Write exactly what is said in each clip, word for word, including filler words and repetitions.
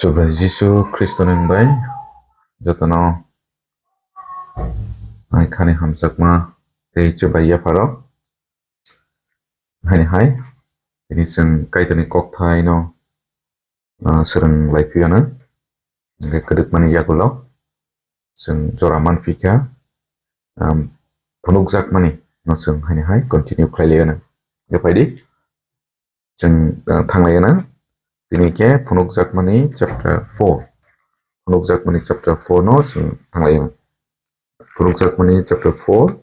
Chubai Jisu Khristo ni wng bai jotono hai khani hamjakma tei chubai yapharo. Haini hai tini chwng Kaitorni kokthai no, ah, swrwng lai phiyano, hwnkhe kwrwkmani yagulo chwng jora man phikha, um, phunukjakmani no chwng haini hai continue khlai laiyano. Hwnkhe phaidi. Chwng, ah, thang laina. Tini khe phunukjakmani chapter four. Phunukjakmani chapter four no chwng thang laina. Phunukjakmani chapter four,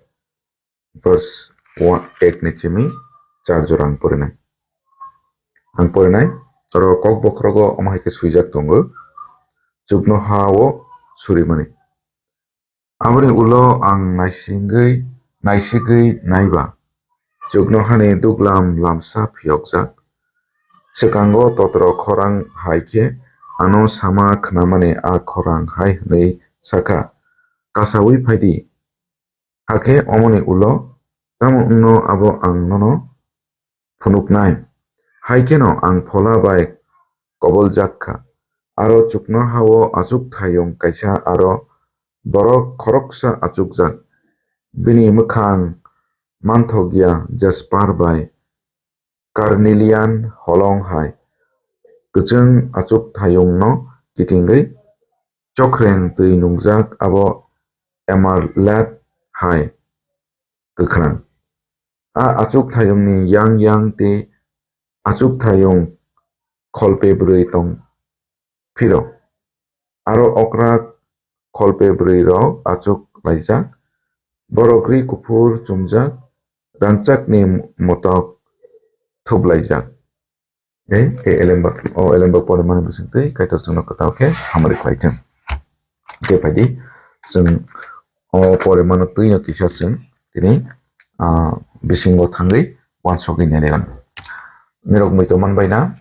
verse one, ek ni simi char jora ang porinai. Ang porinai, oro kok bokhorogo omo hai khe swijak tongo, chuknoha-o surimani. Aboni ulo ang naisigwi, naisigwi naiba, chuknohani duglam lamsa phiyokjak. Swkango totro khorang hai khe ano sama khnamani a khorang hai hwnwi sakha, "Kasaui phaidi." Hakhe omoni ulo tamo wngno abo ang nono phunuknai. Hai kheno ang phola bai koboljak kha. Aro chuknoha-o achukthayung kaisa aro borok khoroksa achukjak. Bini mwkhang manthokya jasper bai carnelian holong hai. Kwchwng achukthayungno kitingwi chokhreng twi nungjak abo emerald hai kwkhwrang. A achukthayungni yang yang tei achukthayung kholpe bwrwi tong phiro. Aro okra kholpe bwrwi rok achuk laijak, borok ri kuphur chumjak, rangchakni motok thup laijak. Tei, tei elembak, o elembak porimani bisingtwi Kaitor chwngno kwtal khe hamari khlai thung. Khe phaidi, chwng o porimano twino kisa chwng tini, ah, bisingo thangwi uansugwi nai laigano. Nirok muitu manbai na,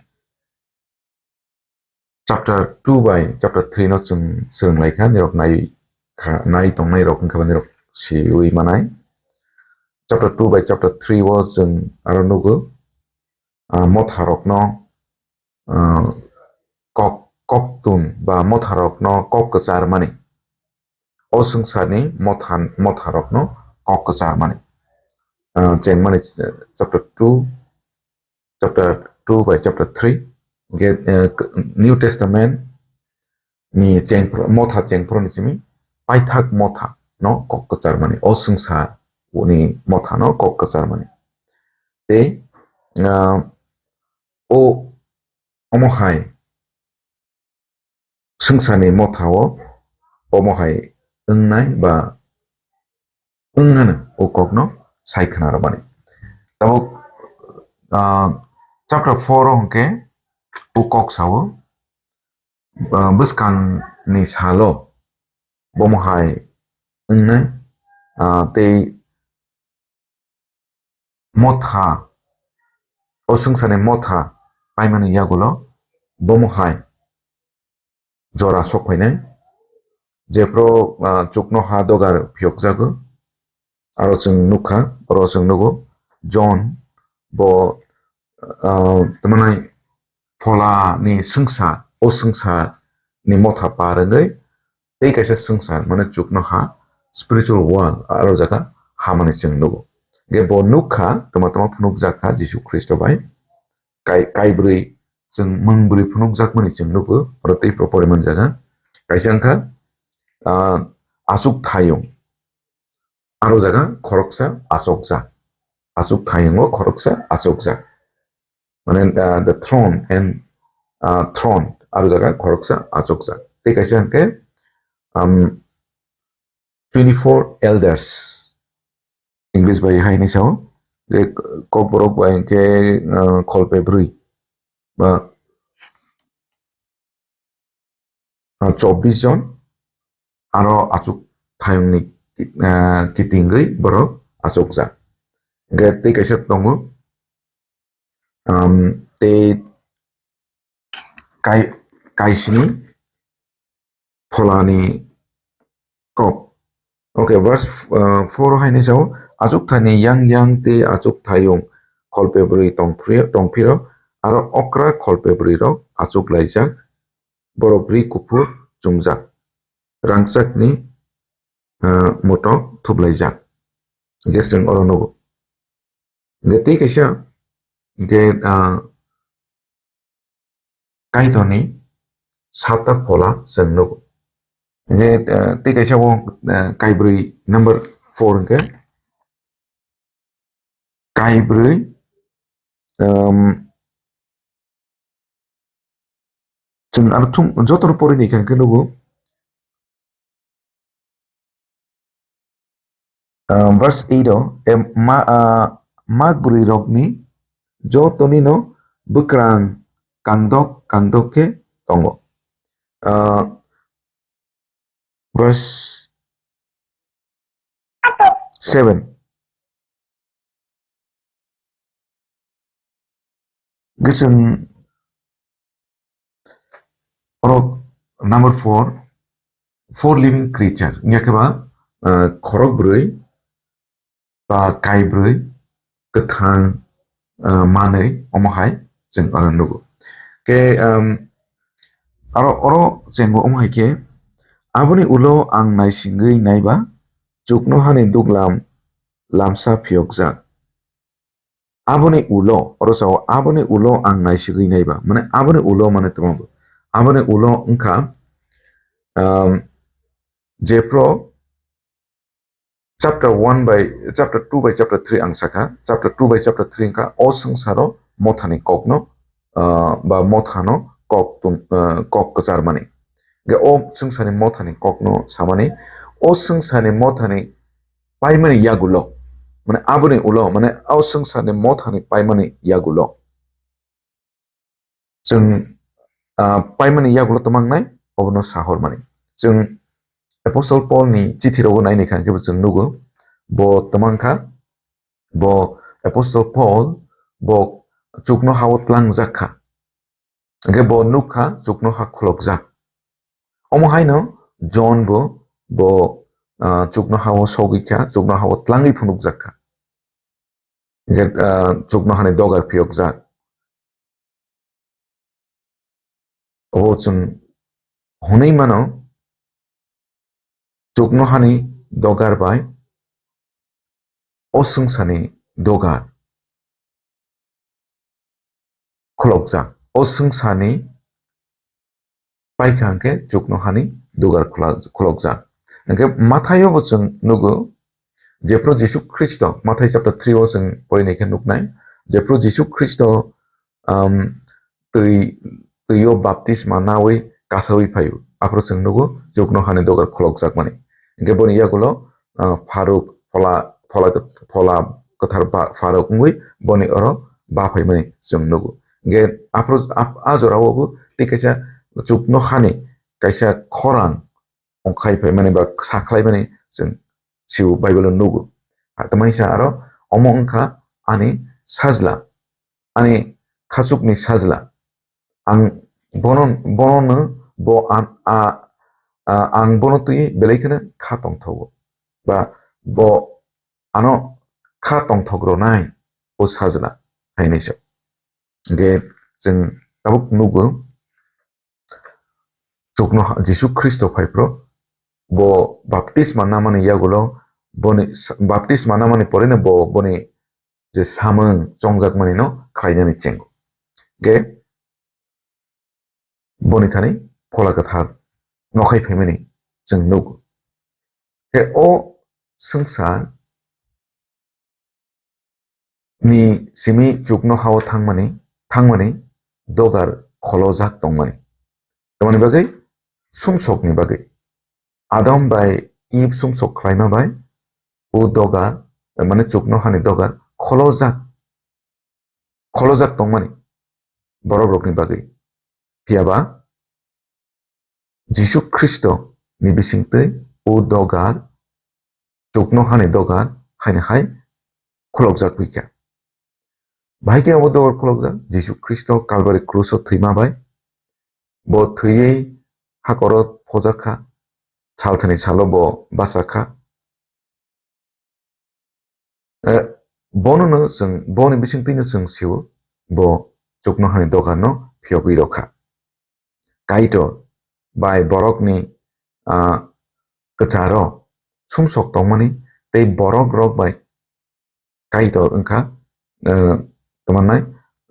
chapter two bai chapter three no chwng swrwng lai kha, nirok nai kha, nai tongnai rok wngkha ba nirok siwi manai. Chapter two bai chapter three o chwng aro nugo, ah, motha rokno, ah, kok, koktun ba motha rokno kok kwchar mani. O swngcharni motha, motha rokno kok kwchar mani. Ah, chengmani, eh, chapter two, chapter two bai chapter three, hwnkhe, eh, New Testament ni chengphru-, motha chengphru ni simi paithak motha no kok kwchar mani, o swngsa ni motha no kok kwchar mani. Tei, ah, o, omo hai swngcharni motha-o omo hai wngnai ba wngnani o kokno sai khna rwmani. Tabuk, ah, chapter four o hwnkhe o kok sao, ah, bwskangni salo bomo hai wngnai, ah, tei motha, o swngcharni motha paimani yagulo bomo hai jora sok phainai. Jephru, ah, chuknoha dogar phiyokjago, aro chwng nukha, oro chwng nugo John bo, ah, tamo nai pholani swngsa, o swngsa ni motha par wngwi tei kaisa swngsa, mane chuknoha, spiritual world, aro jaga hamani chwng nugo. Ge bo nukha, tama tama phunukjak kha Jisu Khristo bai. Kai-, kaibrwi chwng mwngbwrwi phunukjakmani chwng nugo, oro tei pore manjaga. Kaisa wngkha, ah, achukthayung. Aro jaga khoroksa achukjak. Achukthayungo khoroksa achukjak. Mane, ah, the throne and, ah, throne. Aro jaga khoroksa achukjak. Tei kaisa hwnkhe, um, twenty-four elders. English bai hai hinwi sao. Je kokborok bai hwnkhe, ah, kholpe brwi. Ba ah, chobbish jon, aro achukthayungni, ah, kitingwi borok achukjak. Hwnkhe tei kaisa tongo, um, tei kai-, kaisini pholani kok. Okay, verse, uh, four o hai hinwi sao, achukthani yang yang tei achukthayung kholpe brwi tongphri-, tongphiro, aro okra kholpe brwi rok achuk laijak, borok ri kuphur chumjak, rangchakni, ah, motok thuplaijak. Hingke chwng oro nugo. Hingke tei kaisa, hingke, ah, Kaitorni sapta phola chwng nugo. Hingke, ah, tei kaisa o, ah, kaibrwi number four hingke kaibrwi, um, chwng aro thung jotono pori ni kha hingke nugo. Ah, verse eight o, em, ma, ah, mak bwrwi rokni jotonino bwkrang kangdok kangdok khe tongo. Ah, verse seven. Gising oro number four, four living creature. Nya khe ba, ah, khorok bwrwi, ba kaibrwi kwthang, ah, manwi omo hai chwng oro nugo. Khe, um, aro oro chengbo omo hai khe, aboni ulo ang naisingwi naiba chuknohani duglam lamsa phiyokjak. Aboni ulo, oro sao, aboni ulo ang naisigwi naiba. Mane, aboni ulo mane tamo bo. Aboni ulo wngkha, um, jephro chapter one by, chapter two by chapter three ang sakha, chapter two by chapter three wngkha, o swngcharo mothani kokno, ah, ba mothano kok tong-, ah, kok kwcharmani. Ge o swngcharni mothani kokno samani, o swngcharni mothani paimani yagulo, mane aboni ulo, mane o swngcharni mothani paimani yagulo. Chwng, ah, paimani yagulo twmangnai, obono sahormani. Chwng Apostle Paul ni chithi rogo naini kha, hwnkhe bo chwng nugo, bo twmang kha, bo Apostle Paul, bo chuknoha-o tlangjak kha. Hwnkhe bo nuk kha chuknoha khulokjak. Omo haino John bo, bo, ah, chuknoha-o sogwi kha, chuknoha-o tlangwi phunukjak kha. Hwnkhe, ah, chuknohani dogar phiyokjak. Obo chwng hwnwi mano, chuknohani dogar bai o swngcharni dogar khulokjak. O swngcharni paikha hwnkhe chuknohani dogar khula-, khulokjak. Hwnkhe Mathaio bo chwng nugo, jephru Jisu Khristo, Mathai chapter three o chwng porinai khe nuknai, jephru Jisu Khristo, um, twi, twi-o baptisma nawi kasawi phaio, aphuru chwng nugo chuknohani dogar khulokjakmani. Hwnkhe boni yagulo, ah, pharuk, phola, phola, phola kwthar ba-, pharuk wngwi boni oro baphaimani chwng nugo. Hwnkhe aphuru ap-, a jorao bo tei kaisa chuknohani kaisa khorang ongkhai phaimani ba sakhlaimani chwng sio Bible o nugo. Ha, tamaisa aro omo wngkha ani sajla, ani khachukni sajla. Ang bono, bono bo an-, a, a, ang bono twi belai kheno kha tongthogo. Ba bo ano kha tongthok rwnai o sajla hainai se. Hwnkhe chwng tabuk nugo chuknoha Jisu Khristo phaiphru bo baptisma namani yagulo boni sa-, baptisma namani poreno bo boni je samung chongjakmani no khlainani chengo. Ge boni thani phola kwthar nokhai phaimani chwng nugo. Khe o swngchar ni simi chuknoha-o thangmani, thangmani dogar kholojak tongmani. Tamoni bagwi sumsokni bagwi. Adam bai Eve sumsok khlaima bai o dogar, mane chuknohani dogar kholojak, kholojak tongmani borok rokni bagwi. Phiya ba Jisu Khristo ni bisingtwi o dogar, chuknohani dogar haino hai khulokjak phi kha. Bahai khe abo dogar khulokjak, Jisu Khristo Kalbari kruso thwima bai. Bo thwiwi hakoro phojak kha, salthani salo bo bacha kha. Eh, bono no chwng, boni bisingtwi no chwng sio, bo chuknohani dogar no phiyogwi rw kha. Kaitor bai borokni, ah, kwcharo sumsok tongmani tei borok rok bai Kaitor wngkha, eh, tongmannai,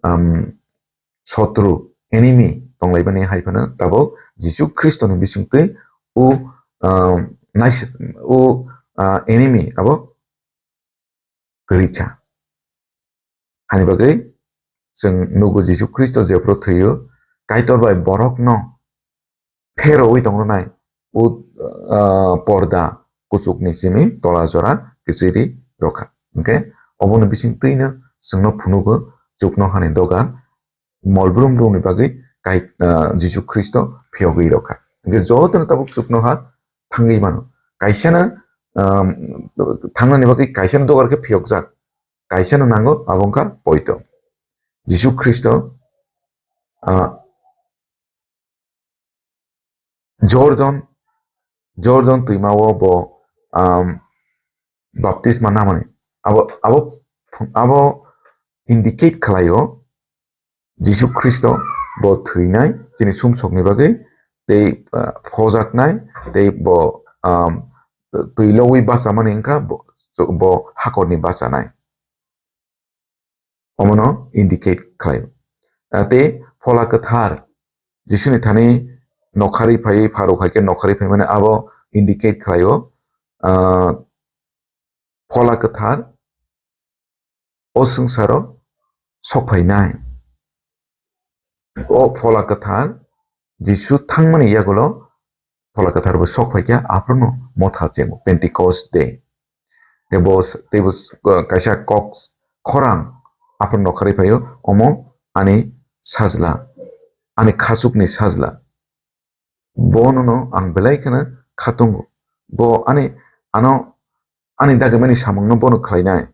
um, sotru, enemy tonglaibani hai phano tabuk Jisu Khristoni bisingtwi o, um, nais-, o, ah, enemy abo kwrwi kha. Hani bagwi chwng nugo Jisu Khristo jephru thwio, Kaitor bai borokno pherowi tongnai o, ah, porda kuchukni simi tola jora kichiri rokha. Hwnkhe oboni bisingtwino chwngno phunugo chuknohani dogan mol brum brumni bagwi kai-, ah, Jisu Khristo phiyogwi rokha. Hwnkhe jotono tabuk chuknoha thangwi mano. Kaisano, um, thangnani bagwi kaisano dogar khe phiyokjak. Kaisano nango, abo wngkha poito. Jisu Khristo, ah, Jordan, Jordan twimao bo, um, baptisma namani. Abo, abo, abo indicate khlaio Jisu Khristo bo thwinai chini sumsokni bagwi tei, ah, phojaknai tei bo, um, twi lowi bachamani wngkha bo, bo hakorni bachanai. Omono indicate khlaio. Ah, tei Phola Kwthar Jisuni thani nokharwi phaiwi pharuk hai khe nokharwi phaimani abo indicate khlaio. Ah, Phola Kwthar o swngcharo sok phainai. O Phola Kwthar Jisu thangmani yagulo Phola Kwthar bo sok phaikha, aphruno motha chengo, Pentecost Day. Tei bo, tei bo, uh, kaisa kok khorang aphruno nokharwi phaio, omo ani sajla, ani khachukni sajla. Bonono ang belai kheno khatungo. Bo ani, ano, ani dagimani samungno bono khlainai.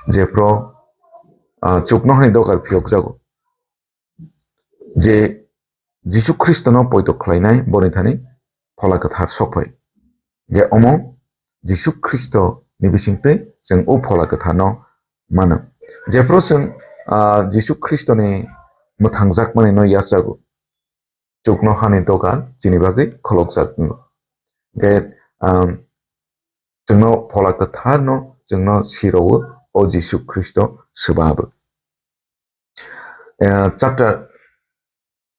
Jephru, ah, chuknohani dogar phiyokjago. Je Jisu Khristono poito khlainai boni thani Phola Kwthar sok phai. Je omo Jisu Khristoni bisingtwi chwng o Phola Kwtharno mano. Jephru chwng, ah, Jisu Khristoni mwthangjakmani no yachago. Chuknohani dogan chini bagwi kholokjak wngo. Hwnkhe, um, chwngno Phola Kwtharno chwngno sirwo o Jisu Khristo swbabo. Eh, chapter,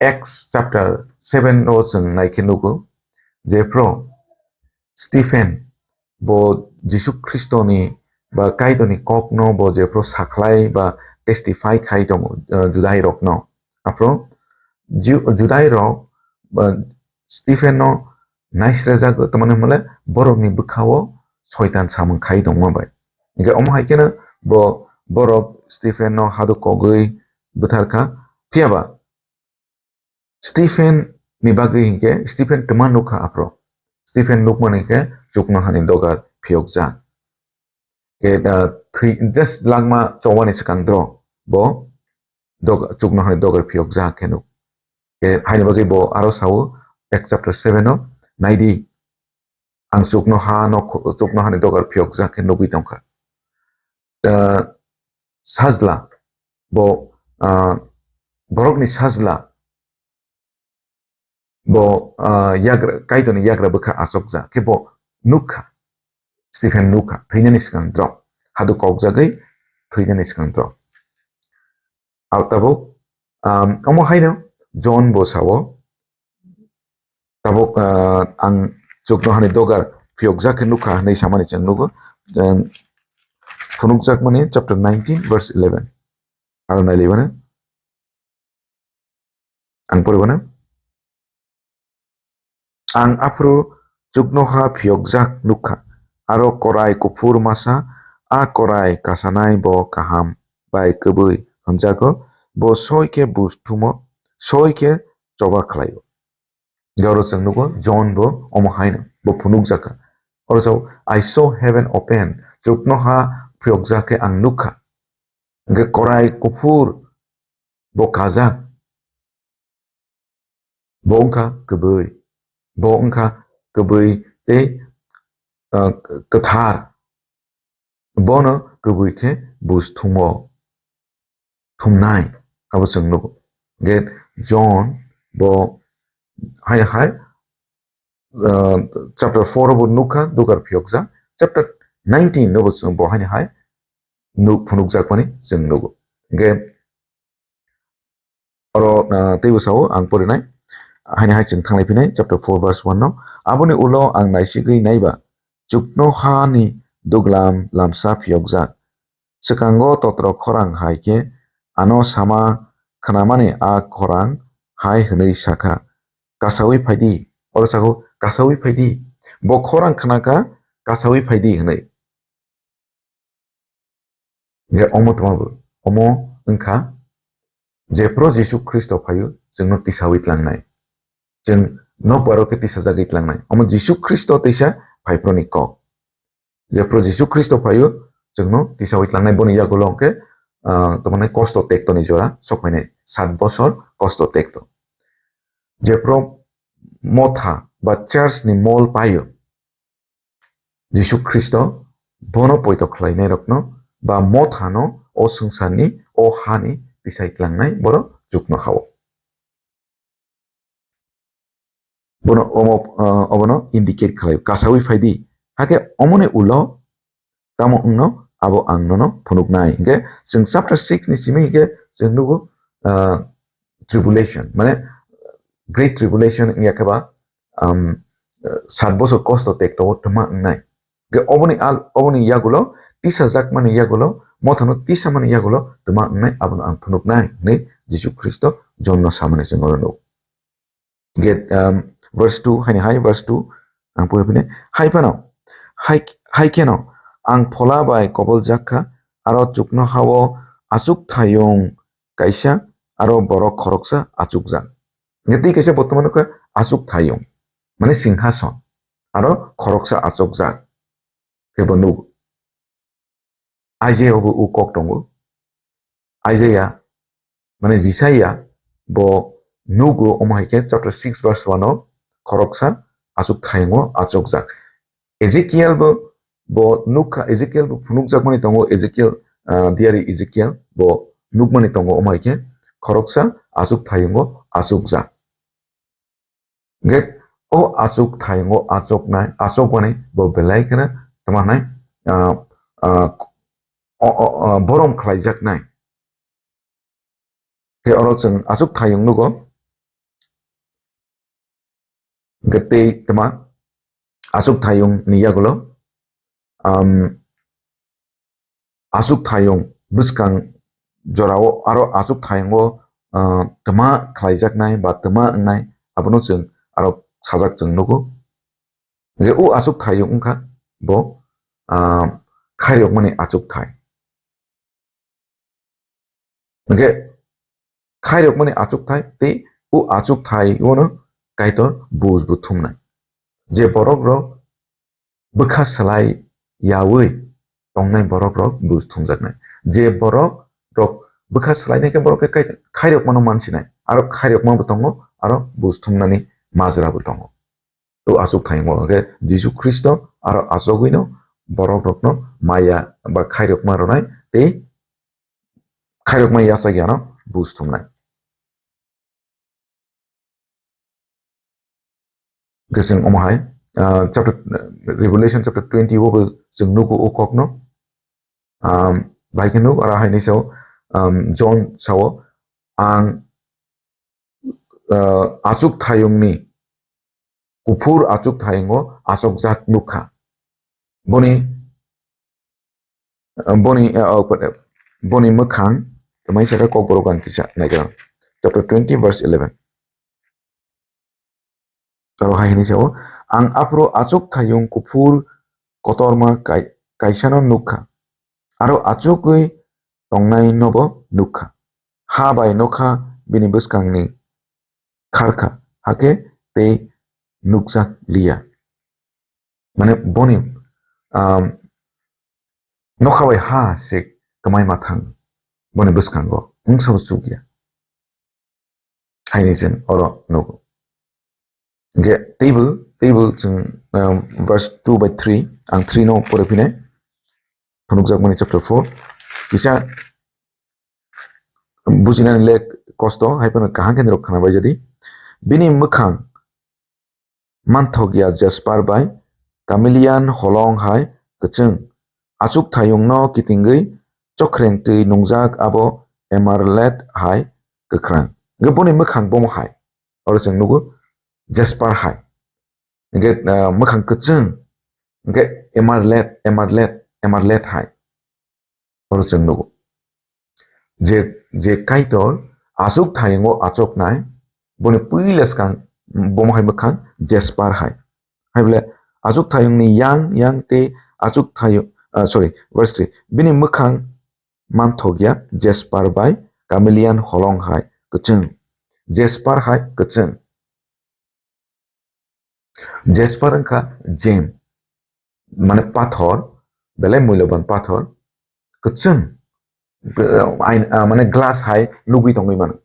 Acts chapter seven o chwng naikhe nugo, jephru Stephen bo Jisu Khristoni ba Kaitorni kokno bo jephru sakhlai ba testify khai tongo, eh, Judairokno. Aphru Ju-, Judairok, eh, Stephenno naisrejak, tamani hwnle borokni bwkhao soitan samung khai tongma bai. Hingke omo hai kheno bo, borok Stephenno hadu kogwi bwtharkha. Phiya ba Stephen ni bagwi hinkhe Stephen twma nukha aphro. Stephen nukmani hinkhe chuknohani dogar phiyokjak. Ke, ah, thwi, just langma chowani swkang dro bo dog-, chuknohani dogar phiyokjak khe nuk. Ke haini bagwi bo aro sao, Acts chapter seven o, "Naidi, ang chuknohano kho-, chuknohani dogar phiyokjak khe nugwi tongkha." Ah, sajla, bo, ah, borokni sajla, bo, ah, yagra, Kaitorni yagra bwkha achukjak khe bo nukha, Stephen nukha, thwinani swkang drop, hadu kokjagwi thwinani swkang drop. Abo tabuk, um, omo haino John bo sao, tabuk, uh, ang chuknohani dogar phiyokjak khe nukha hinwi samani chwng nugo. Then phunukjakmani chapter nineteen verse eleven. Aro nailaiwano ang poribana. Ang aphuru chuknoha phiyokjak nukha, aro korai kuphur masa, a korai kasanai bo kaham bai kwbwi hwnjago, bo soi khe buj thumo, soi khe choba khlaio. Oro chwng nugo, John bo omo haino bo phunukjakha. Oro sao, "I saw heaven open," chuknoha phiyokjak khe ang nukha. Hwnkhe korai kuphur bo kajak. Bo wngkha kwbwi. Bo wngkha kwbwi tei, ah, kwthar. Bono kwbwi khe buj thumo. Thumnai. Abo chwng nugo. Hwnkhe John Bo hai hai, ah, chapter four o bo nukha, dugar phiyokjak. Chapter nineteen no bo chwng bo hai hai nuk phunukjakmani chwng nugo. Hingke oro, ah, teibo sao ang porinai. Haini hai chwng thanglai phinai chapter four verse one no. Aboni ulo ang naisigwi naiba, chukno hani duglam lamsa phiyokjak. Swkango totro khorang hai khe ano sama khnamani a khorang hai hwnwi sakha, "Kasaui phaidi." Oro sakho, "Kasaui phaidi." Bo khorang khnakha, "Kasaui phaidi," hwnwi. Hingke omo tma bo? Omo wngkha jephru Jisu Khristo phaio, chwngno tisaui tlangnai. Chwng nokbar o khe tisajagwi tlangnai. Omo Jisu Khristo teisa phaiphru ni kok. Jephru Jisu Khristo phaio, chwngno tisaui tlangnai. Boni yagulo hwnkhe, ah, tamo hwnai kosto tekto ni jora sok phainai. Sat bosor kosto tekto. Jephru motha ba church ni mol paio, Jisu Khristo bono poito khlainairokno ba mothano o swngcharni, o hani tisai tlangnai borok chukno hao. Bono omo, ah, obono indicate khlaio, "Kasaui phaidi." Hakhe omoni ulo tamo wngno abo ang nono phunuknai. Hingke chwng chapter six ni simi hingke chwng nugo, ah, tribulation, mane great tribulation wngya khe ba, um, sat bosor kosto tekto o twma wngnai. Hingke oboni al-, oboni yagulo, tisajakmani yagulo, mothano tisamani yagulo twma wngnai, abono ang phunuknai hwnwi Jisu Khristo John no samani chwng oro nugo. Get, um, verse two, haini hai verse two, ang pori phine, hai phano, hai, hai kheno, ang phola bai kobol jak kha, aro chukno hao achuk thayung kaisa, aro borok khoroksa achukjak. Hingke tei kaisa bortoman kha achuk thayung, mane singhason, aro khoroksa achukjak. Kebo nuk. Isaiah bo u kok tongo. Isaiah, mane Jisaiya, bo nugo omo hai khe chapter six verse one o khoroksa achuk thayungo achukjak. Ezekiel bo, bo nukha, Ezekiel bo phunukjakmani tongo, Ezekiel, ah, diary Ezekiel bo nukmani tongo omo hai khe khoroksa achuk thayungo achukjak. Hingke o achuk thayungo achuknai, achukmani bo belai kheno tamo hwnai, ah, ah, o, o, o, borom khlaijaknai. Khe oro chwng achuk thayung nugo. Hingke tei tma achuk thayung ni yagulo, um, achuk thayung bwskang jorao aro achuk thayungo, ah, twma khlaijaknai ba twma wngnai, abono chwng aro sajak chwng nugo. Hingke o achuk thayung wngkha bo, ah, khairokmani achuk thai. Hingke khairokmani achuk thai tei o achuk thai ono Kaitor buj bo thumnai. Je borok rok bwkha slai yaui tongnai borok rok buj thumjaknai. Je borok rok bwkha slai nai khe borok khe kai-, khairokmano mansinai. Aro khairokma bo tongo, aro buj thumnani majra bo tongo. To achuk thayung o hwnkhe Jisu Khristo aro achugwino borok rokno maya ba khairokma rwnai tei khairokma yachak yano buj thumnai. Hwnkhe chwng omo hai, ah, chapter, Revelation chapter twenty o bo chwng nugo o kokno. Um, bai khe nuk aro haini sao, um, John sao, ang, ah, achuk thayungni, kuphur achuk thayungo achukjak nukha. Boni, ah, boni, ah, oh, boni mwkhang, tamaisa khe kokborok ang kisa naigra. Chapter twenty verse eleven. Aro hai hwnwi sao, "Ang aphuru achuk thayung kuphur kotorma kai-, kaisano nukha, aro achugwi tongnai nobo nukha. Ha bai nokha bini bwskangni kharkha, hakhe tei nukjak liya." Mane boni, um, nokha bai ha se kwmai ma thang, boni bwskango wngsa bo chukya. Haini chwng oro nugo. Hingke table, table chwng, um, verse two by three, ang three no pore phine, phunukjakmani chapter four. Kisa bujinani le kosto, hai phano kaham khe norok khna bai jadi. Bini mwkhang manthokya jasper bai chameleon holong hai kwchwng. Achukthayungno kitingwi chokhreng twi nungjak abo emerald hai kwkhrang. Hwnkhe boni mwkhang bomo hai. Oro chwng nugo jasper hai. Hwnkhe, ah, mwkhang kwchwng. Hwnkhe emerald, emerald, emerald hai. Oro chwng nugo. Je, je Kaitor achukthayungo achuknai, boni puila swkang bomo hai mwkhang jasper hai. Hai bole achukthayungni yang, yang tei achukthayung, ah, sorry, verse three. Bini mwkhang manthokya jasper bai chameleon holong hai kwchwng. Jasper hai kwchwng. Jasper wngkha gem, mane pathor, belai muiloban pathor, kwchwng, ain-, ah, mane glass hai nugwi tongwi mano,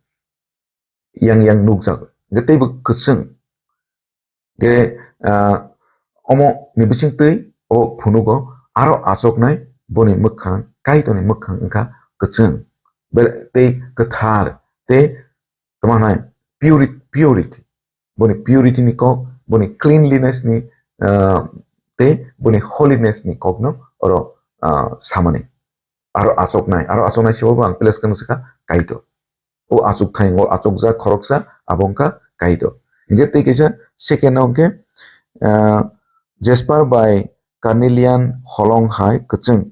yang yang nukjak, hwnkhe teibo kwchwng. Hwnkhe, ah, omo ni bisingtwi o phunugo aro achuknai boni mwkhang, Kaitorni mwkhang wngkha kwchwng, be-, tei kwthar, tei tamo hwnai puri-, purity. Boni purity ni kok, boni cleanliness ni, ah, tei boni holiness ni kokno oro, ah, samani. Aro achuknai, aro achuknai sebo bo ang place kano sakha Kaitor. O achukthayung, o achukjak khoroksa, abo wngkha Kaitor. Hingke tei kaisa second o hingke, ah, jasper bai carnelian holong hai kwchwng.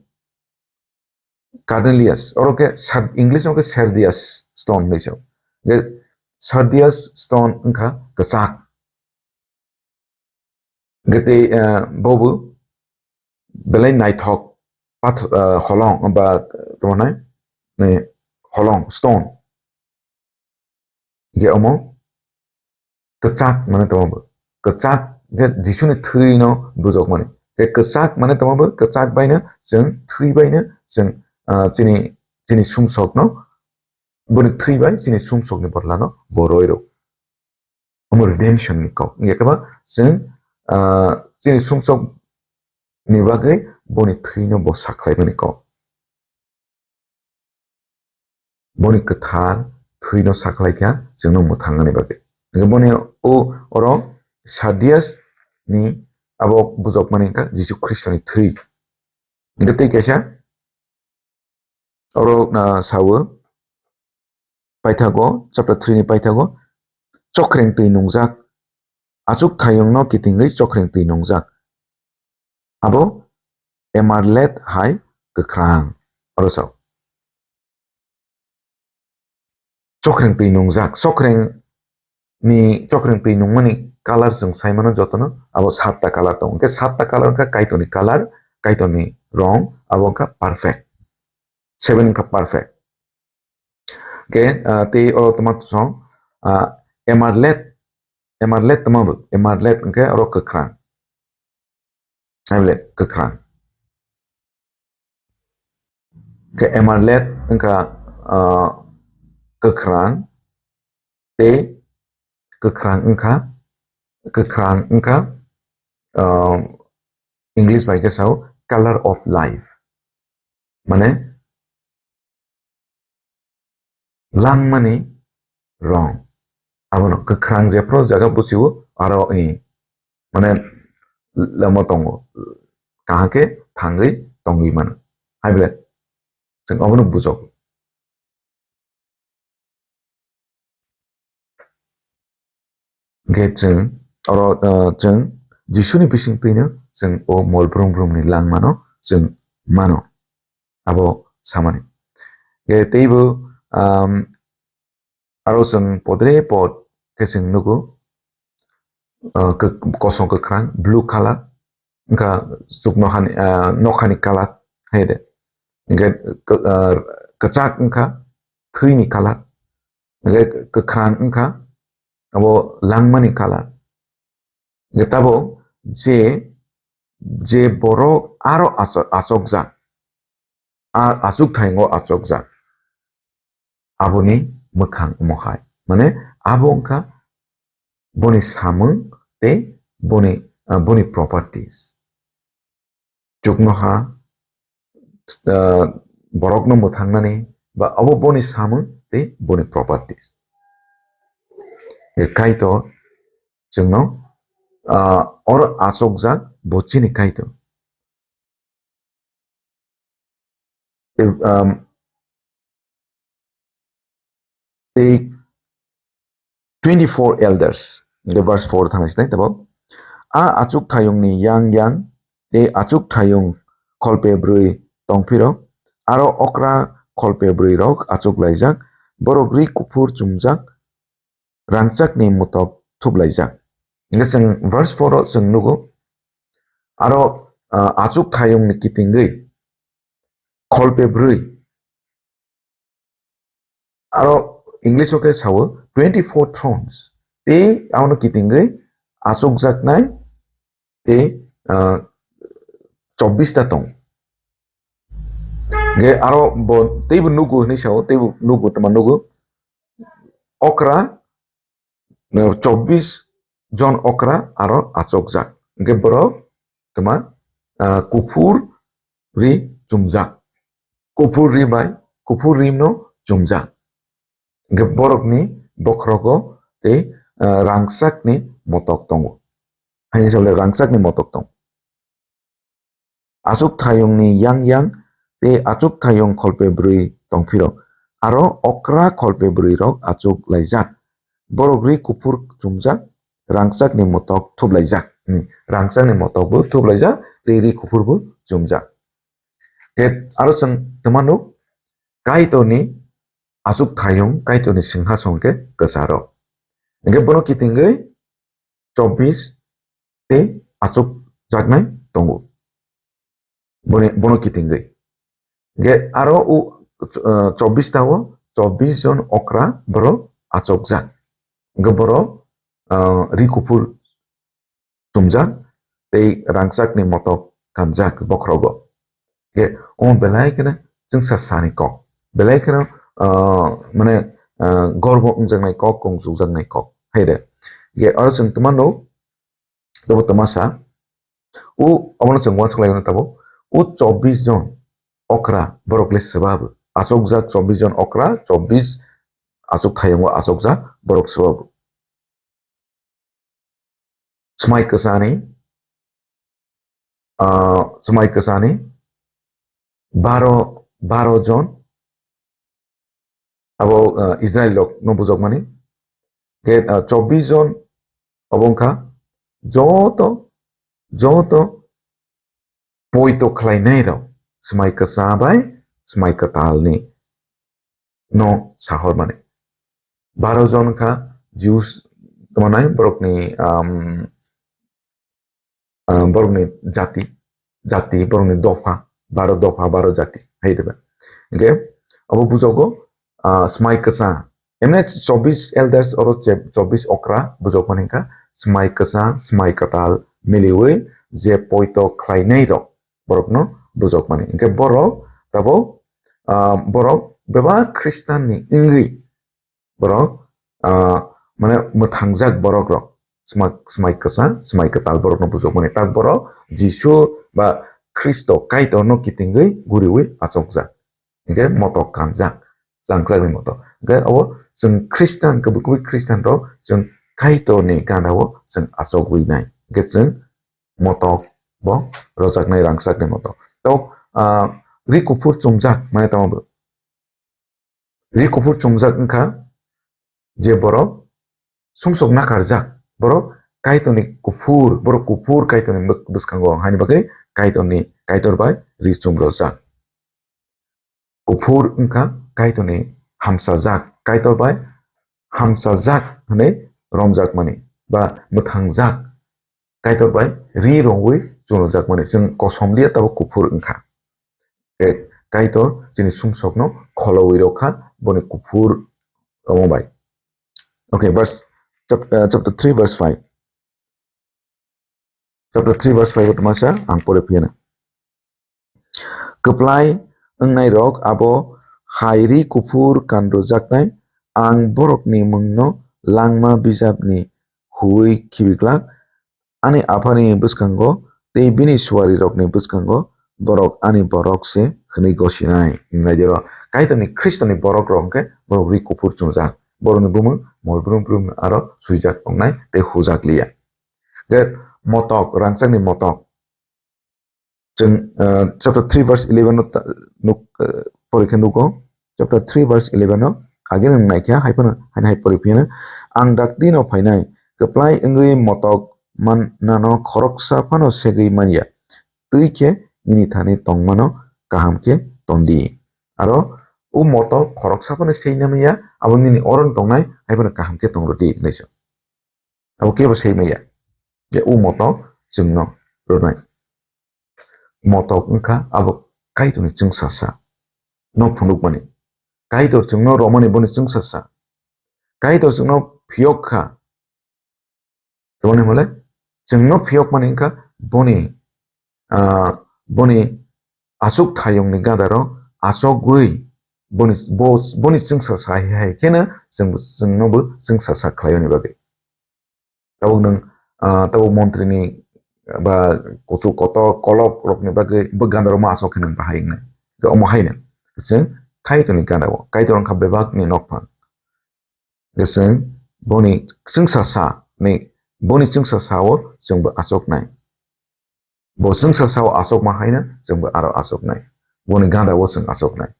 Carnelius, oro khe sar-, English o khe sardius stone hinwi sao. Khe sardius stone wngkha kwchak. Hwnkhe tei, eh, bobo belai naithok path-, eh, holong ba tamo nai, eh, holong stone. Hwnkhe omo kwchak mane tamo bo. Kwchak khe Jisuni thwino bujokmani. Khe kwchak mane tamo bo, kwchak baino chwng thwi baino chwng, ah, chini, chini sumsokno, boni thwi bai chini sumsokni bodolano bo roi rw. Omo redemption ni kok. Wngya khe ba chwng, ah, chini sumsok ni bagwi boni thwino bo sakhlaimani kok. Boni kwthar thwino sakhlai kha chwngno mwthangani bagwi. Hwnkhe boni o oro sardius ni abo bujokmani wngkha Jisu Khristoni thwi. Hwnkhe tei kaisa oro, ah, sao, paithago, chapter three ni paithago, chokhreng twi nungjak, achukthayungno kitingwi chokhreng twi nungjak. Abo emerald hai kwkhrang. Oro sao. Chokhreng twi nungjak, chokhreng ni, chokhreng twi nungmani color chwng sai mano jotono, abo satta color tongo. Hwnkhe satta color wngkha Kaitorni color, Kaitorni rong, abo wngkha perfect. Seven wngkha perfect. Hwnkhe, ah, tei oro tongma song, ah, emerald, emerald tongma bo, emerald hwnkhe oro kwkhrang. Hai bole kwkhrang. Khe emerald wngkha, ah, kwkhrang tei kwkhrang wngkha, kwkhrang wngkha, ah, English bai khe sao color of life. Mane langmani rong. Abono kwkhrang jephru jaga buchiwo aro i, mane, lama tongo, kaham khe thangwi tongwi mano. Hai bole chwng obono bujogo. Hwnkhe chwng oro, ah, chwng Jisuni bisingtwino chwng o mol brum brumni langmano chwng mano. Abo samani. Hwnkhe teibo, um, aro chwng podre pod khe chwng nugo, ah, kok-, kosom kwkhrang, blue color, wngkha chuk nokhani, ah, nokhani color, hai de. Hwnkhe, ah, kwchak wngkha thwini color. Hwnkhe kwkhrang wngkha abo langmani color. Hwnkhe tabo je, je borok aro acho-, achokjak, a-, achukthayungo achokjak, aboni mwkhang omo hai. Mane abo wngkha boni samung tei boni, ah, boni properties. Chuknoha, ah, borokno mwthangnani ba abo boni samung tei boni properties. Kaitor chwngno, ah, oro achukjak bo chini Kaitor. Tei, um, tei twenty-four elders, the verse four thang sinai tabo. A achuk thayungni yang yang tei achuk thayung kholpe brwi tongphiro, aro okra kholpe brwi rok achuk laijak, borok ri kuphur chumjak, rangchakni motok thuplaijak. Hingke chwng verse four o chwng nugo, aro, ah, achuk thayungni kitingwi kholpe brwi. Aro English o khe sao twenty-four thrones. Tei abono kitingwi achukjaknai tei, ah, chobbish ta tong. Hingke aro bo teibo nugo hinui sao, teibo nugo tongma nugo. Okra, chobbish jon okra aro achukjak. Hingke borok tongma, ah, kuphur ri chumjak. Kuphur ri bai, kuphur ri no chumjak. Hingke borokni bokhorogo tei, ah, rangchakni motok tongo. Haini salo rangchakni motok tongo. Achuk thayungni yang yang tei achuk thayung kholpe brwi tongphiro, aro okra kholpe brwi rok achuk laijak. Borok ri kuphur chumjak, rangchakni motok thuplaijak. Hmm, rangchakni motok bo thuplaijak, tei ri kuphur bo chumjak. Khe aro chwng tongmano Kaitorni achuk thayung, Kaitorni singhason khe kwcharo. Hingke bono kitingwi chobbish tei achukjaknai tongo. Boni, bono kitingwi. Hingke aro o, eh, chobbish ta o chobbish jon okra borok achukjak. Hingke borok, eh, ri kuphur chumjak tei rangchakni motok kanjak bokhorogo. Hingke omo belai kheno chwngsa sani kok. Belai kheno, ah, mane, ah, gorbo wngjaknai kok, kung chukjaknai kok. Hai de. Hingke oro chwng tongmano, tobo tongmasa. O, obono chwng uansuk lai mano tabo. O chobbish jon okra borok le swbabu. Achukjak chobbish jon okra, chobbish achuk thayungo achukjak borok swbabu. Swmai kwchani, ah, swmai kwchani baro, baro jon abo, ah, Israel rok no bujokmani. Ke, ah, chobbish jon abo wngkha joto, joto poito khlainai rok swmai kwcham bai swmai kwtalni no sahormani. Baro jon kha Jews tongmani borokni, um, ah, borokni jati, jati, borokni dopha, baro dopha, baro jati, hai diba. Hingke abo bujogo, ah, swmai kwcham. Emne chobbish elders oro che-, chobbish okra bujokmani kha swmai kwcham, swmai kwtal miliwi je poito khlainai rok borokno bujokmani. Hingke borok tabo, ah, borok bebak Khristanni wngwi borok, ah, mane mwthangjak borok rok, swmai, swmai kwcham, swmai kwtal borokno bujokmani. Tak borok Jisu ba Khristo Kaitorno kitingwi guriwi achukjak. Hingke motok kanjak, changjakni motok. Hingke abo chwng Khristan, kubui kubui Khristan rok chwng Kaitorni gana o chwng achugwi nai. Hingke chwng motok bo rojaknai rangchakni motok. To, ah, ri kuphur chumjak mane tamo bo. Ri kuphur chumjak wngkha je borok sumsok nakarjak, borok Kaitorni kuphur, borok kuphur Kaitorni bwk-, bwskango, haini bagwi Kaitorni, Kaitor bai ri chumrojak. Kuphur wngkha Kaitorni hamsajak, Kaitor bai hamsajak hwnwi romjakmani ba mwthangjak. Kaitor bai ri rongwi chwngno jakmani chwng kosom liya tabo kuphur wngkha. E, Kaitor chini sumsokno kholowi rokha boni kuphur omo bai. Okay, verse, chap-, uh, chapter three, verse five. Chapter three, verse five o tongmasa ang pore phiyana. Kwplai wngnairok abo hai ri kuphur kanrojaknai, ang borokni mungno langma bijapni huui khibiglak, ani aphani bwskango tei bini suarirokni bwskango borok ani borok se hwnwi gosinai. Naidi oro Kaitorni Khristoni borok rok hwnkhe borok ri kuphur chumjak. borokni bumung mol brum brum aro swijak tongnai tei hujak liya. Ge motok, rangchakni motok. Chwng, ah, chapter three verse eleven no ta-, nuk, ah, pori khe nugo. Chapter three verse eleven no age nwng naikha, hai phano, haino hai pori phiyano, "Ang dakti no phainai, kwplai wngwi motok man nano khoroksa phano segwi manya. Twi khe nini thani tongmano kaham khe tondi." Aro o motok khoroksa phano seina manya, abo nini oro tongnai, hai phano kaham khe tongrwdi, hinwi sa. Abo kebo sai maya je o motok chwngno rwnai. Motok wngkha abo Kaitorni chwngsasa no phunukmani. Kaitor chwngno romani boni chwngsasa. Kaitor chwngno phiyok kha. Tongmani hwnle chwngno phiyokmani wngkha boni, ah, boni achuk thayungni gadaro achogwi boni, bo, boni chwngsa sai hai kheno chwng, chwngnobo chwngsa sa khlaiyoni bagwi. Tabuk nwng, ah, tabuk montrini ba kuchuk kotor kolok rokni bagwi bo ganda rokma aswk khe nwng bahai wngnai. Omo haino chwng Kaitorni ganda o, Kaitor wngkha bebakni nokphang. Chwng boni chwngsa sa ni, boni chwngsa sa o chwngbo aswknai. Bo chwngsa sa o aswkma haino chwngbo aro aswknai. Boni ganda o chwng aswknai.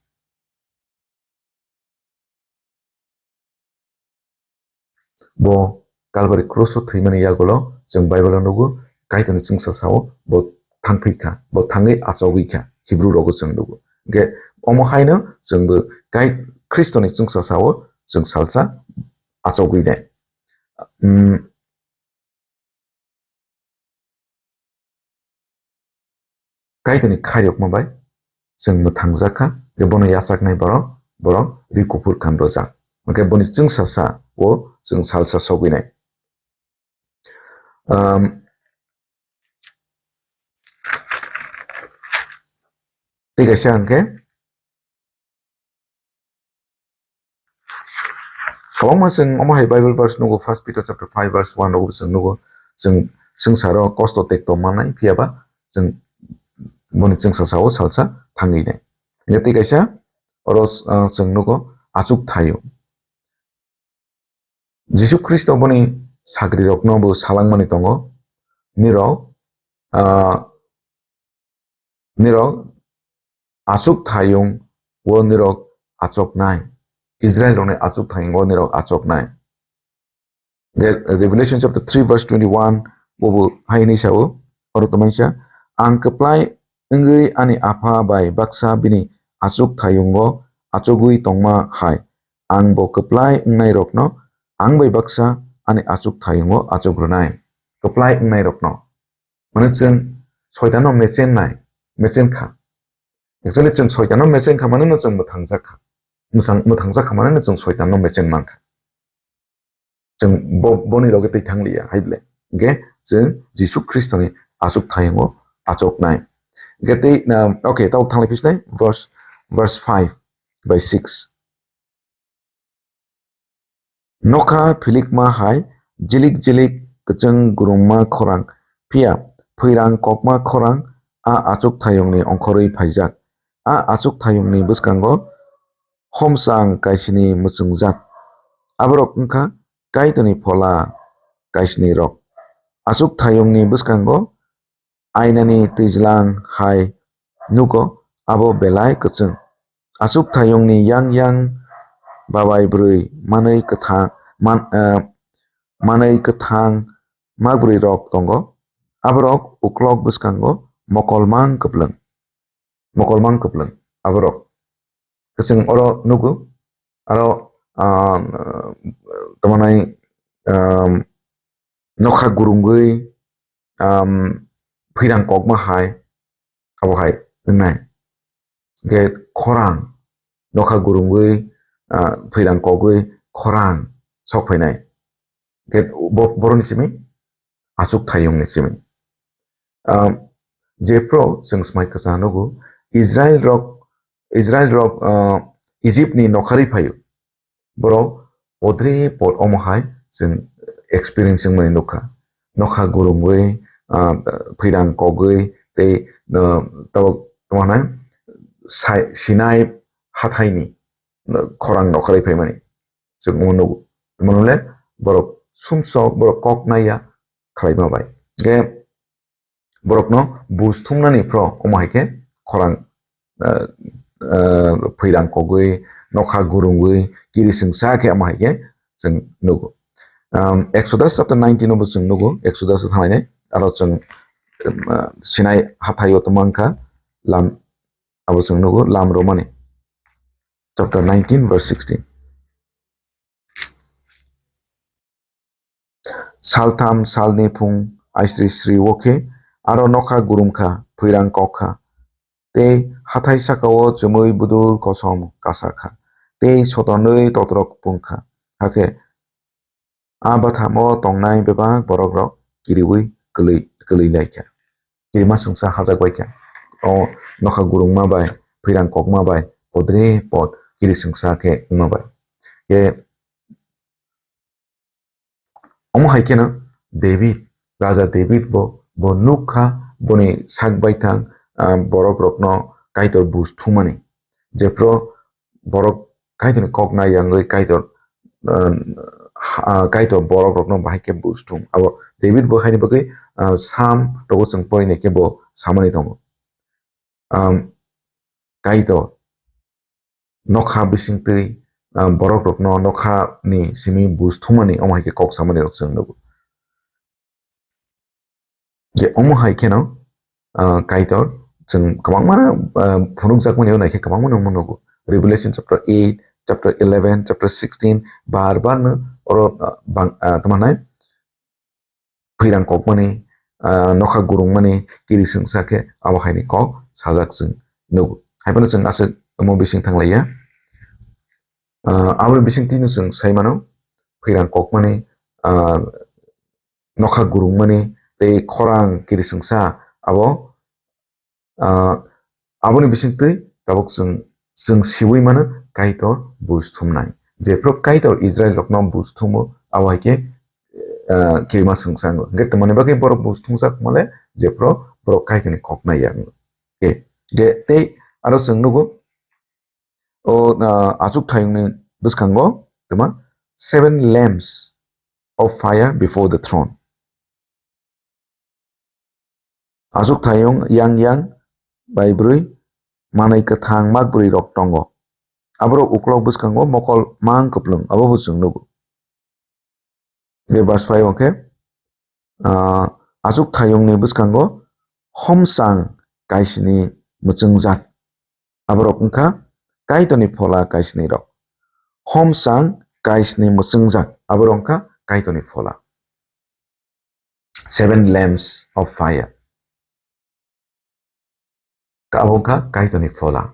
Bo Calvary cross o thwimani yagulo chwng Bible o nugo, Kaitorni chwngsa sa o bo thangphwi kha, bo thangwi achogwi kha, Hebrew rogo chwng nugo. Hwnkhe omo haino chwngbo Kai-, Khristoni chwngsa sa o chwng salsa achogwi nai. Hmm, Kaitorni khairokma bai chwng mwthangjak kha, tei bono yachaknai borok, borok ri kuphur khan rwjak. Hwnkhe boni chwngsa sa o chwng salsa sogwi nai. Um, tei kaisa hwnkhe Kwbangma chwng omo hai Bible verse nugo, First Peter chapter five verse one rogo chwng nugo, chwng swngcharo kosto tekto manai, phiya ba chwng boni chwngsa sao salsa thangwi nai. Hwnkhe tei kaisa oro, ah, chwng nugo achuk thaio. Jisu Khristo boni sagrirokno bo salangmani tongo, nirok, ah, nirok achuk thayung o nirok achoknai. Israel rokni achuk thayung o nirok achoknai. Ge-, Revelation chapter three verse twenty-one bobo hai hinwi sao, oro tongmani sa, "Ang kwplai wngwi ani Apha bai baksa bini achuk thayungo achugwi tongma hai, ang bo kwplai wngnairokno ang bai baksa ani achuk thayungo achuk rwnai." Kwplai wngnairokno. Mane chwng soitanno mechen nai, mechen kha. Actually, chwng soitanno mechen kha mane no chwng mwthangjak kha. Mwthang-, mwthangjak kha mane no chwng soitanno mechen man kha. Chwng bo-, boni loge twi thang liya, hai ble. Hwnkhe chwng Jisu Khristoni achuk thayango achuk nai. Hwnkhe tei, na, okay, tau thanglai phisnai, verse, verse five by six. Nokha philikma hai jilik jilik kwchwng gurungma khorang, phiya phwirang kokma khorang a achuk thayungni ongkhorwi phaijak. A achuk thayungni bwskango homchang kaisini mwchwngjak. Aborok wngkha Kaitorni phola kaisini rok. Achuk thayungni bwskango ainani twijlang hai nugo, abo belai kwchwng. Achuk thayungni yang yang babai bwrwi manwi kwthang, man-, eh, manwi kwthang magwrwi rok tongo. Aborok uklok bwskango mokolmang kwplwng. Mokolmang kwplwng aborok. Kwchwng oro nugo, aro, ah, tongmanai, ah, nokha gurungwi, um, phwirang kokma hai, abo hai wngnai. Hwnkhe khorang, nokha gurungwi, ah, phwirang kogwi khorang sok phainai. Hwnkhe bo-, boroni simi achuk thayungni simi. Um, jephru chwng smai kwchang nugo, Israel rok, Israel rok, ah, Egypt ni nokharwi phaio. Borok podre pod omo hai chwng experience wngmani nukha. Nokha gurungwi, ah, phwirang kogwi tei, ah, tabuk tamo hwnai Sai-, Sinai hathaini, ah, khorang nokharwi phaimani. Chwng omo nugo. Tamo le borok sumsok, borok kok naiya khlaima bai. Ge borokno buj thumnani phro omo hai khe khorang, ah, ah, phwirang kogwi, nokha gurungwi, kiri sengsa khe omo hai khe chwng nugo. Um, Exodus chapter nineteen o bo chwng nugo, Exodus o thanglainai, aro chwng, um, ah, Sinai hathai o tongma wngkha, lam, abo chwng nugo, lam romani. Chapter nineteen, verse sixteen. Saltham salni phung aisri sri o khe aro nokha gurumkha, phwirang kokkha, tei hathai sakao chumui budul kosom kasakha, tei sotonwi totrok pungkha. Hakhe a bathamo tongnai bebak borokrok kiriui kwlwi, kwlwi laikha. Kirima sengsa hajak bai kha. O nokha gurungma bai, phwirang kokma bai, podre pod kiri sengsa khe wngma bai. Khe omo hai kheno David, Raja David bo, bo nukha, boni sak baithang, ah, borok rokno Kaitor buj thumani. Jephru borok Kaitorni kok nai yangwi Kaitor, ah, ha-, Kaitor borok rokno bahai khe buj thum. Abo David bo haini bagwi, ah, Sam rogo chwng porinai khe bo samani tongo. Um, Kaitor nokha bisingtwi, ah, borok rokno nokha ni simi buj thumani omo hai khe kok samani rok chwng nugo. Je omo hai kheno, ah, Kaitor chwng kwbangma, ah, phunukjakmani o nai khe kwbangma no nugo. Revelation chapter eight, chapter eleven, chapter sixteen, bar bar no oro, ah, bang, ah, tamo nai phwirang kokmani, ah, nokha gurungmani kiri sengsa khe abo haini kok sajak chwng nugo. Haiphano chwng aswk omo bising thanglaiya. Ah, aboni bisingtwi no chwng sai mano, phwirang kokmani, ah, nokha gurungmani tei khorang kiri sengsa abo, ah, aboni bisingtwi tabuk chwng, chwng siui mano Kaitor buj thumnai. Jephru Kaitor Israel rokno buj thumo, abo hai khe, ah, kirima sengsa wngo. Hwnkhe tongmani bagwi borok buj thumjak mole, jephru borok Kaitorni kok nai ya wngo. Khe, je tei aro chwng nugo, o, ah, achukthayungni bwskango, tuma, seven lamps of fire before the throne. Achukthayung yang yang bai bwrwi manwi kwthang mak bwrwi rok tongo. Aborok uklok bwskango mokol mang kwplwng, abo bo chwng nugo. Be verse five o khe, ah, achukthayungni bwskango homsang kaisni mwchwngjak. Aborok wngkha Kaitorni phola kaisni rok. Homsang kaisni mwchwngjak. Aborok wngkha Kaitorni phola. Seven lamps of fire. Abo wngkha Kaitorni phola.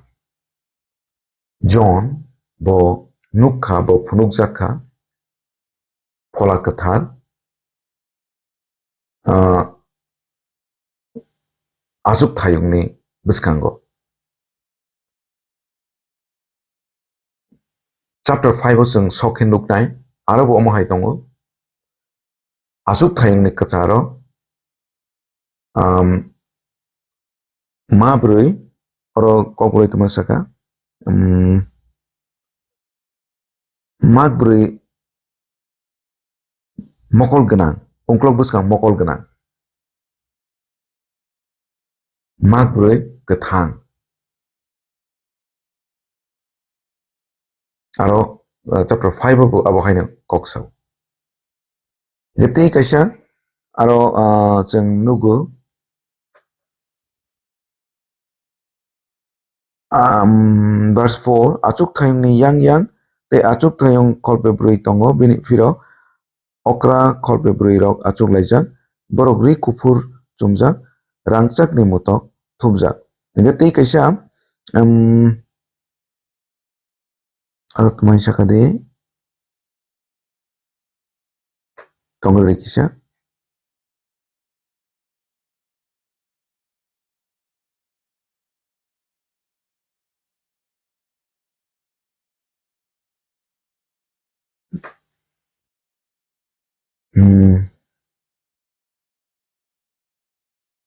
John bo nukha, bo phunukjak kha phola kwthar, ah, achukthayungni bwskango. Chapter five o chwng sok khe nuknai, aro bo omo hai tongo. Achukthayungni kwcharo, um, ma bwrwi, oro kokboroi tongma saka, um, mak bwrwi mokol gwnang, ungklok bwskang mokol gwnang. Mak bwrwi kwthang. Aro, uh, chapter five o bo abo haino kok sao. Tei kaisa aro, uh, chwng nugo, um, verse four, achukthayungni yang yang tei achukthayung kholpe bwrwi tongo, bini phiro okra kholpe bwrwi rok achuk laijak, borok ri kuphur chumjak, rangchakni mutok thupjak. Hingke tei kaisa, um, aro tongmani saka de, tongrwrwi kisa. Hmm.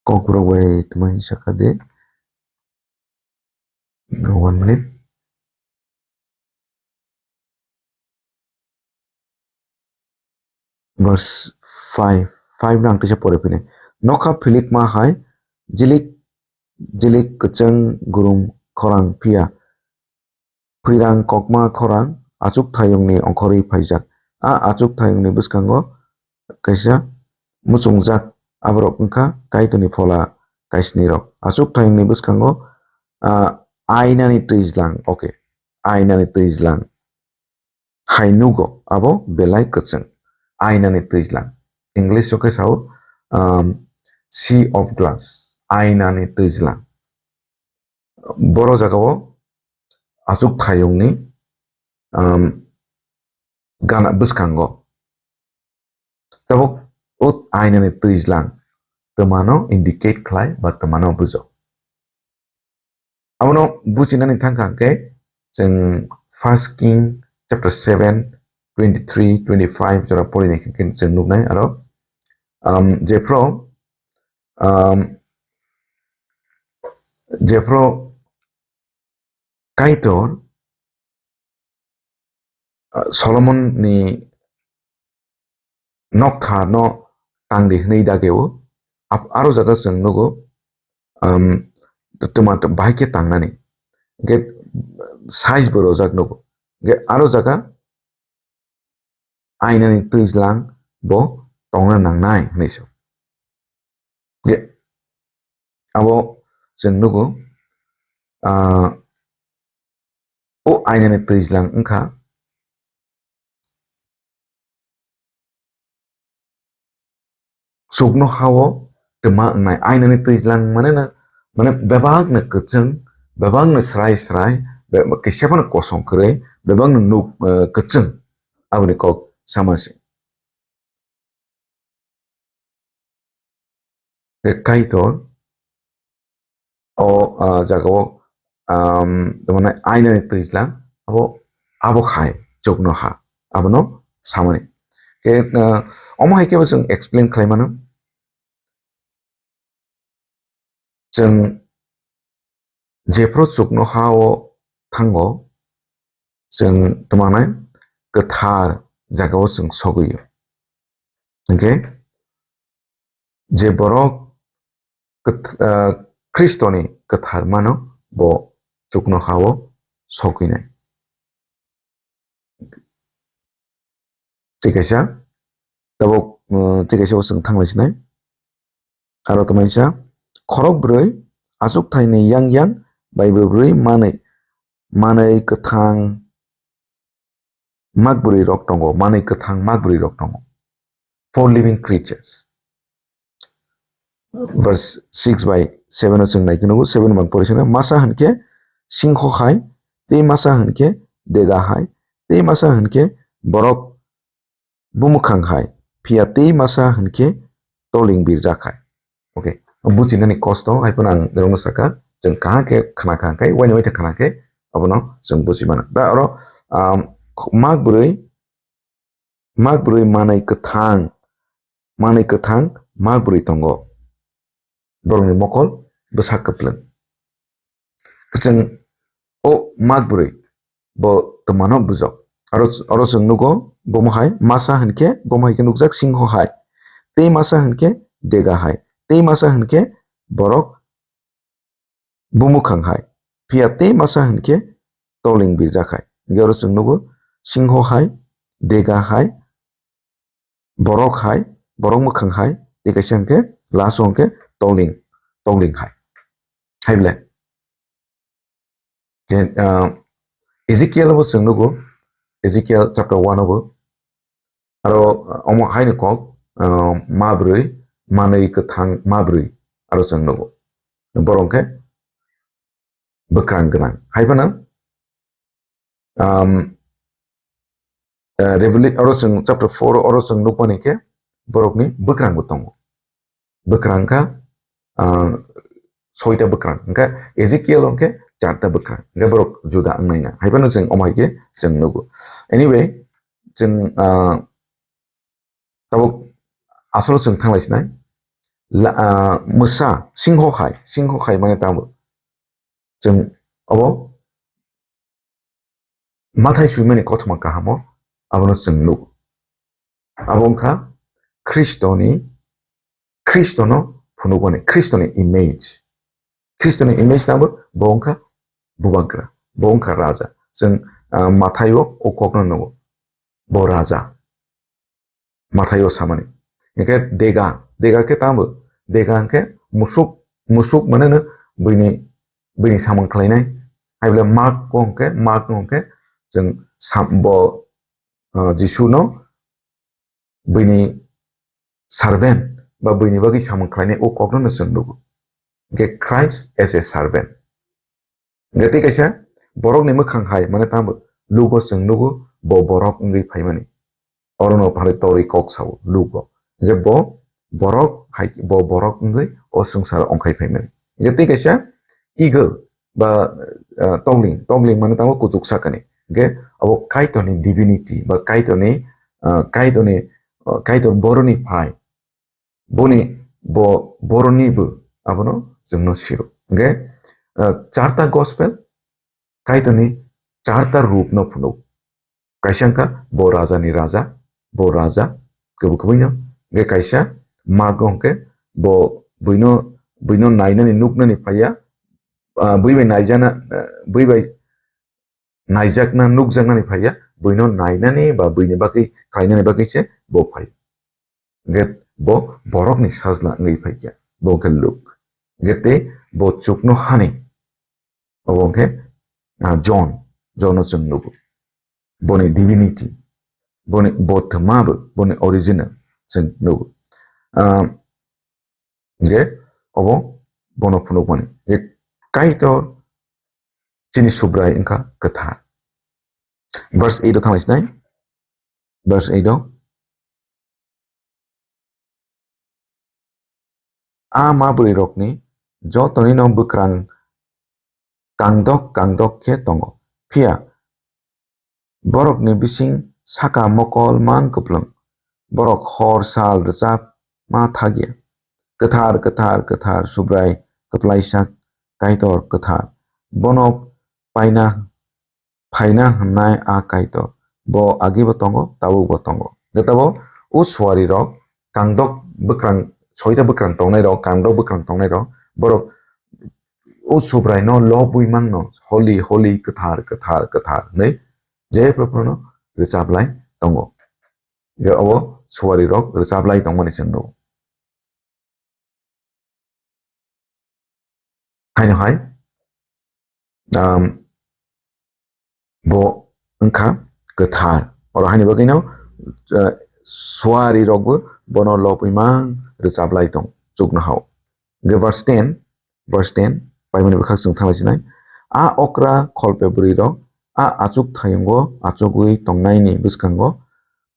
Kokrok bai tongmani saka de. One minute. Verse five, five no ang teisa pore phini. Nokha philikma hai jilik jilik kwchwng gurum khorang phiya phwirang kokma khorang achuk thayungni ongkhorwi phaijak. A achuk thayungni bwskango kaisa muchungjak aborok wngkha Kaitorni phola kaisni rok. Achuk thayungni bwskango, ah, ainani twijlang, okay, ainani twijlang hai nugo, abo belai kwchwng. Ainani twijlang. English o khe sao, um, sea of glass. Ainani twijlang. Boro jagao achuk thayungni, um, gana bwskango. Tabuk o ainani twijlang twmano indicate khlai ba twmano bujo. Abono bujinani thangkha hwnkhe chwng First King chapter seven, twenty-three, twenty-five jora porinai khe chwng nuknai aro, um, jephru, um, jephru Kaitor, ah, Solomon ni nokha no tangdi hwnwi dageo, ap-, aro jaga chwng nugo, um, twma bahai khe tangnani. Hwnkhe size bo rojak nugo. Hwnkhe aro jaga ainani twijlang bo tongna nangnai hwnwi se. Hwnkhe abo chwng nugo, ah, o ainani twijlang wngkha chuknoha-o twma wngnai. Ainani twijlang mane na, mane bebakno kwchwng, bebakno srai srai, be-, kisa phano kosong kwrwi, bebakno nuk, eh, kwchwng. Aboni kok sama se. Khe Kaitor o, ah, jagao, um, tamani ainani twijlang abo, abo khai chuknoha, abono samani. Khe, ah, omo hai khe bo chwng explain khlai mano. Chwng jephru chuknoha-o thango, chwng tamo wngnai kwthar jagao chwng sogwi-o. Hwnkhe je borok kwth-, ah, Khristoni kwthar mano, bo chuknoha-o sogwinai. Tei kaisa, tabuk, uh, tei kaisa bo chwng thanglai sinai. Aro tamo kaisa, khorok bwrwi achuk thaini yang yang bai bwrwi manwi, manwi kwthang mak bwrwi rok tongo, manwi kwthang mak bwrwi rok tongo. Four living creatures. Verse six bai seven o chwng nai kheno, seven bang pori sino, masa hwnkhe singho hai, tei masa hwnkhe dega hai, tei masa hwnkhe borok bumukhang hai, phiya tei masa hwnkhe toling birjak hai. Okay, buchinani kosto hai phano ang norokno saka, chwng kaham khe khna kha khe, waini waitha khna khe, abono chwng buchi mano. Da oro, um, mak bwrwi, mak bwrwi manwi kwthang, manwi kwthang mak bwrwi tongo. Borokni mokol bwsak kwplwng. Chwng o mak bwrwi bo twmano bujok. Aro, aro chwng nugo bomo hai masa hwnkhe, bomo hai khe nukjak singho hai. Tei masa hwnkhe dega hai. Tei masa hwnkhe borok bumukhang hai. Phiya tei masa hwnkhe toling birjak hai. Hwnkhe oro chwng nugo singho hai, dega hai, borok hai, borok mwkhang hai, tei kaisa hwnkhe last o hwnkhe toling, toling hai. Hai bwle? Khe, ah, Ezekiel bo chwng nugo, Ezekiel chapter one o bo. Aro, ah, omo haino kok, ah, ma bwrwi, manwi kwthang ma bwrwi, aro chwng nugo. Borok khe bwkrang gwnang. Hai phano, um, eh, Revela-, oro chwng chapter four oro chwng nukmani khe borokni bwkrang bo tongo. Bwkrang kha, ah, soita bwkrang. Hwnkhe Ezekiel hwnkhe charta bwkrang. Hwnkhe borok juda wngnai na. Hai phano chwng omo hai khe chwng nugo. Anyway, chwng, ah, tabuk asolo chwng thanglai sinai. La, ah, mwsa, singho hai, singho hai mane tamo. Chwng obo mathai suimani kothoma kahamo, abono chwng nuk. Abo wngkha Khristoni, Khristono phunukmani, Khristoni image. Khristoni image tamo bo wngkha bubagra, bo wngkha raja. Chwng, ah, Mathaio o kokno nugo, bo raja. Mathaio samani. Hingke dega, dega khe tamo, dega hingke musuk, musuk mane no buini, buini samung khlainai. Hai bole mak ko hingke, mak no hingke chwng sam-, bo, ah, Jisu no buini servant ba buini bagwi samung khlainai o kokno no chwng nugo. Hingke Christ as a servant. Hingke tei kaisa borokni mwkhang hai mane tamo Lugo chwng nugo bo borok wngwi phaimani. Orono phalwi torwi kok sao Lugo. Hingke bo borok hai, bo borok wngwi o swngcharo ongkhai phaimani. Hingke tei kaisa eagle ba, ah, togling, togling mane tamo kuchuk sakani. Hingke abo Kaitorni divinity ba Kaitorni, ah, Kaitorni, ah, Kaitor boroni phai. Boni bo boroni bo abono chwngno siro. Hingke, ah, charta gospel Kaitorni charta rupno phunuk. Kaisa wngkha bo rajani raja, bo raja, kebo kebengno. Hingke kaisa Mark hingke bo buino, buino nainani nuknani phaiya, ah, bui bai naijana, ah, bui bai naijakna nukjaknani phaiya, buino nainani ba buini bagwi khlainani bagwi se bo phai. Hingke bo borokni sajla wngwi phaikha, bo wngkha Luk. Hingke tei bo chukno hani, obo wngkhe, ah, John, John-no chwng nugo. Boni divinity, boni bo twma bo, boni original chwng nugo. Ah, hingke obo bono phunukmani. Hingke Kaitor chini Subrai wngkha kwthar. Verse eight o thanglaisnai. Verse eight o. A ma bwrwi rokni jotoni no bwkrang kangdok kangdok khe tongo. Phiya borokni bising saka mokol mang kwplwng. Borok hor sal rwchap ma thagya. Kwthar, kwthar, kwthar, Subrai kwplaisa Kaitor kwthar. Bono paina phaina hwnnai a Kaitor. Bo agibo tongo, tabukbo tongo. Hwnkhe tabo o suari rok, kangdok bwkrang, soita bwkrang tongnai rok, kangdok bwkrang tongnai rok, borok o Subrai no lobwi mangno, holy, holy, kwthar, kwthar, kwthar hinwi je phuru phuru no rwchaplai tongo. Hwnkhe obo suari rok rwchaplai tongmani chwng nugo. Haino hai, um, bo wngkha kwthar. Oro haini bagwino, uh, suari rokbo bono lobwi mang rwchaplai tong chukno hao. Hwnkhe verse ten, verse ten, paimani bwkhak chwng thanglai sinai. A okra kholpe bwrwi rok a achuk thayungo achugwi tongnaini bwskango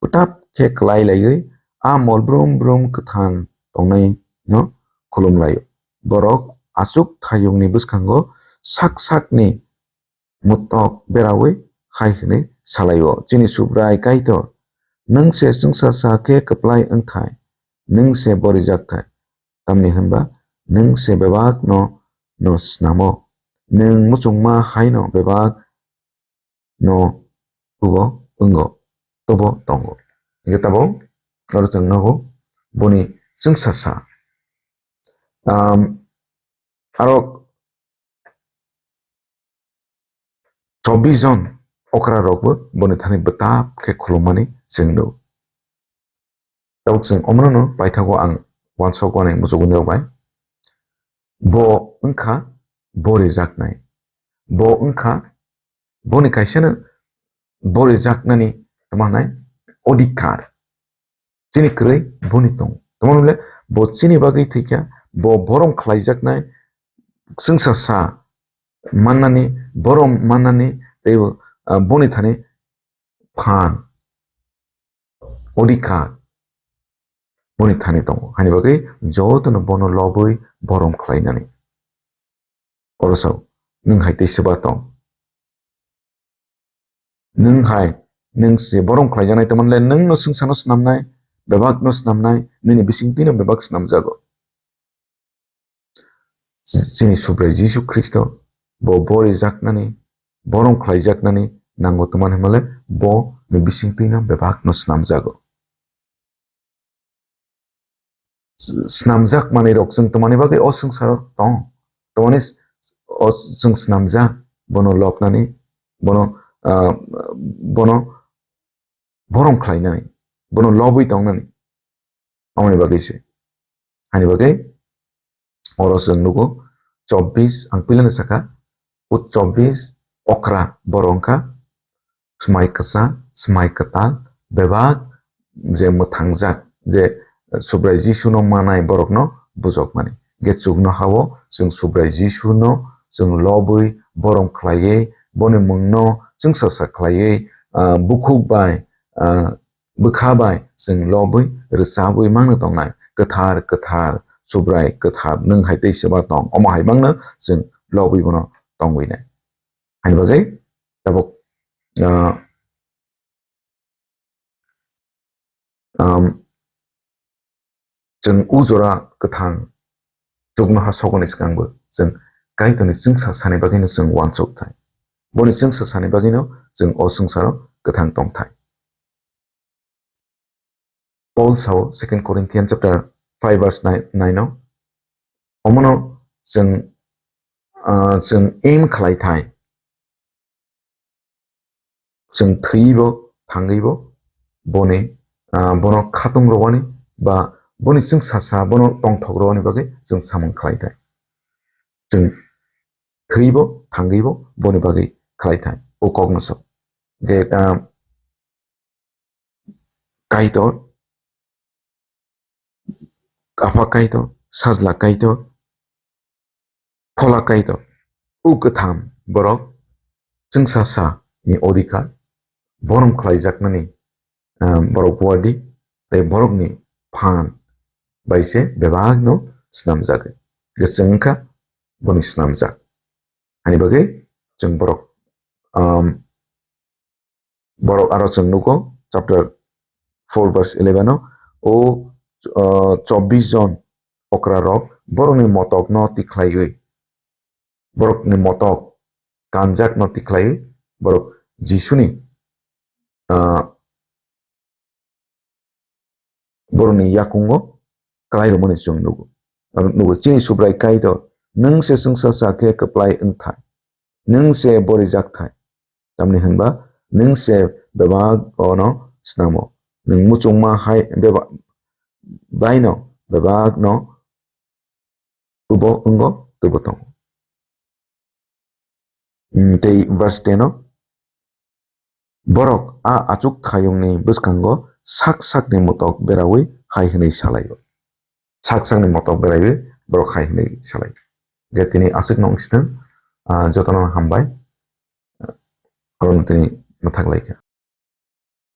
kwtap khe kwlai laiwi a mol brum brum kwthang tongnai no khulum laio. Borok achuk thayungni bwskango sak sakni mutok beraui hai hwnwi salaio, "Chini Subrai Kaitor, nwng se chwngsa sa khe kwplai wngthai, nwng se borijak thai, tamni hwnba nwng se bebak no, no snamo, nwng muchungma hai no bebak no tubo wngo, tobo tongo." Hingke tabo oro chwng nogo boni chwngsa sa. Um, aro chobbish jon okra rokbo boni thani bwtap khe khulumani chwng nugo. Tabuk chwng omono no paithago ang wansok wanai muchungmani rok bai. Bo wngkha borijaknai. Bo wngkha boni kaisano borijaknani tamo hwnai odhikar. Chini kwrwi boni tong. Tamo hwnle bo chini bagwi thwikha, bo borom khlaijaknai, chwngsa sa mannani, borom mannani, tei bo, ah, boni thani phan, odhikar boni thani tongo. Haini bagwi jotono bono lobwi borom khlainani. Oro sao, nwng hai tei swba tong. Nwng hai, nwng se borom khlaijaknai tongmani le nwng no swngsa no snamnai, bebak no snamnai, nini bising twi no bebak snamjago. Chini Subrai Jisu Khristo bo borijaknani, borom khlaijaknani nango tongmani hwnmale bo ni bising twi no bebak no snamjago. s-, snamjak manwi rok chwng twmani bagwi o swngcharo tong? Twmani s-, o chwng snamjak, bono lobnani, bono, ah, bono borom khlainani, bono lobwi tongnani. Aboni bagwi se. Ani bagwi oro chwng nugo chobbish, ang pilano sakha, o chobbish okra borok wngkha, swmai kwsa, swmai kwtal, bebak je mwthangjak, je Subrai Jisuno manai borokno bujokmani. Ge chuknoha-o chwng Subrai Jisuno chwng lobwi, borom khlaiwi, boni mungno chwngsasa khlaiwi, ah, bukhuk bai, ah, bwkha bai chwng lobwi rwchabwi mangno tongnai. Kwthar, kwthar, Subrai kwthar, nwng hai tei seba tong. Omo hai mangno chwng lobwi bono tongwi nai. Ani bagwi tabuk, ah, um, chwng o jora kwthang chuknoha sokoni swkangbo chwng Kaitorni chwngsa sani bagwino chwng uansuk thai. Boni chwngsa sani bagwino chwng o swngcharo kwthang tong thai. Paul sao Second Corinthians chapter five verse nine, nine o, omono chwng, ah, chwng aim khlai thai. Chwng thwibo, thangwibo, boni, ah, bono khatung rwani, ba boni chwngsasa, bono tongthok rwani bagwi chwng samung khlai thai. Chwng thwibo, thangwibo, boni bagwi khlai thai. O kokno sok. Je, ah, Kaitor, Apha Kaitor, Sajla Kaitor, Phola Kaitor, o kwtham borok chwngsasa ni odhikar, borom khlaijaknani, ah, borok buardi, tei borokni phan bai se bebakno snamjagwi. Kwchwng wngkha boni snamjak. Ani bagwi chwng borok, um, Borok aro chwng nugo, chapter four verse eleven o, o, uh, chobbish jon okra rok borokni motokno tikhlaiwi, borokni motok kanjakno tikhlaiwi, borok Jisuni, uh, borokni yakungo kwlai rwmani chwng nugo. Aro nugo, chini Subrai Kaitor, nwng se chwngsasa khe kwplai wng thai, nwng se borijak thai. Tamni hwnba nwng se bebak bono snamo. Nwng muchungma hai beba-, baino bebakno tubo wngo, tubo tongo. Mm, tei verse ten o, borok a achuk thayungni bwskango sak sakni motok beraui hai hwnwi salaio. Sak sakni motok beraiwi borok hai hwnwi salai. Je tini aswkno wng sithwng, ah, jotono hambai, ah, oro tini mwthak lai kha.